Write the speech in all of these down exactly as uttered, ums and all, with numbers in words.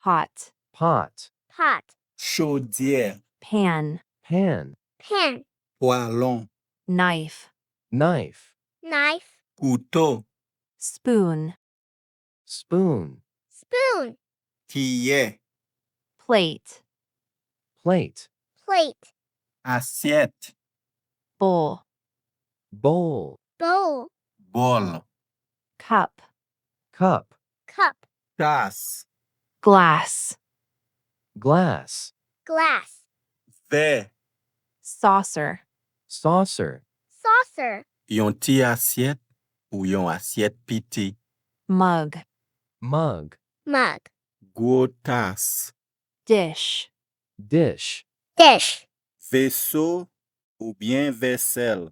Pot. Pot. Pot. Chodyè. Pan. Pan. Pan. Pwalon. Knife. Knife. Knife. Kouto. Spoon. Spoon. Spoon. Kiyè. Plate. Plate. Plate. Asyèt. Bowl. Bowl. Bowl. Bòl. Cup. Cup. Cup. Tas. Glass. Glass. Glass. Vè. Saucer. Saucer. Saucer. Yon ti asyèt ou yon asyèt piti. Mug. Mug. Mug. Gwo tas. Dish. Dish. Dish. Veso oubyen vèsèl.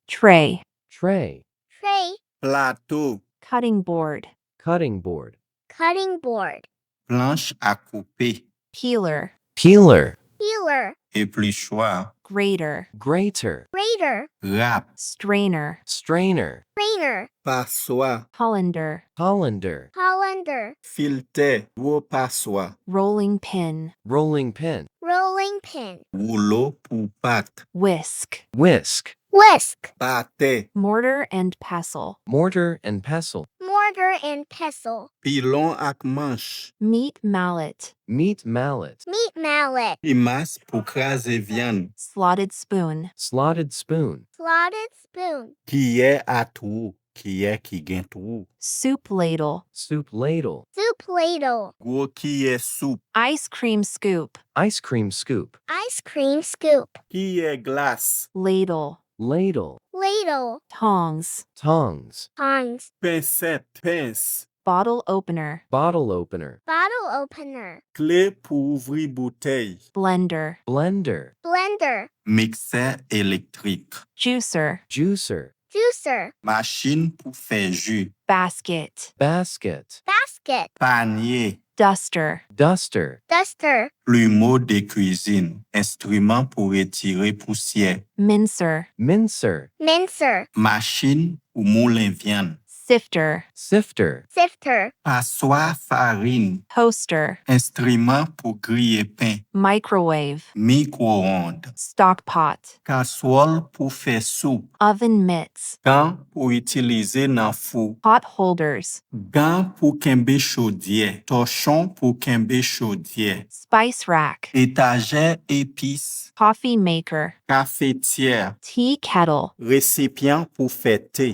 Tray. Tray. Tray. Plato. Cutting board. Cutting board. Cutting board. Planch a koupe. Peeler. Peeler. Peeler. Eplichwa. Grater. Grater. Grater. Rap. Strainer. Strainer. Strainer. Paswa. Colander. Colander. Colander. Filtè. Gwo paswa. Rolling pin. Rolling pin. Rolling pin. Woulo pou pat. Whisk. Whisk. Whisk. Batè. Mortar and pestle. Mortar and pestle. Mortar and pestle. Pilon ak manch. Meat mallet. Meat mallet. Meat mallet. Pimas pou kraze vyann. Slotted spoon. Slotted spoon. Slotted spoon. Kiyè a twou. Kiyè ki gen twou. Soup ladle. Soup ladle. Soup ladle. Gwo kiyè soup. Ice cream scoop. Ice cream scoop. Ice cream scoop. Kiyè glas. Ladle. Ladle. Ladle. Tongs. Tongs. Tongs. Pensèt, pens. Bottle opener. Bottle opener. Bottle opener. Kle pou ouvri boutèy. Blender. Blender. Blender. Miksè elektrik. Juicer. Juicer. Juicer. Machin pou fè ji. Basket. Basket. Basket. Panye. Duster. Duster. Duster. Plimo de kwizin. Enstriman pou retire pousyè. Mincer. Mincer. Mincer. Machin pou moulen vyann. Sifter. Sifter. Sifter. Paswa farin. Toaster. Enstriman pou griye pen. Microwave. Mikwowond. Stock pot. Kaswòl pou fè soup. Oven mitts. Gan pou itilize nan fou. Pot holders. Gan pou kenbe chodyè. Tòchon pou kenbe chodyè. Spice rack. Etajè epis. Coffee maker. Kafetyè. Tea kettle. Resipyan pou fè te.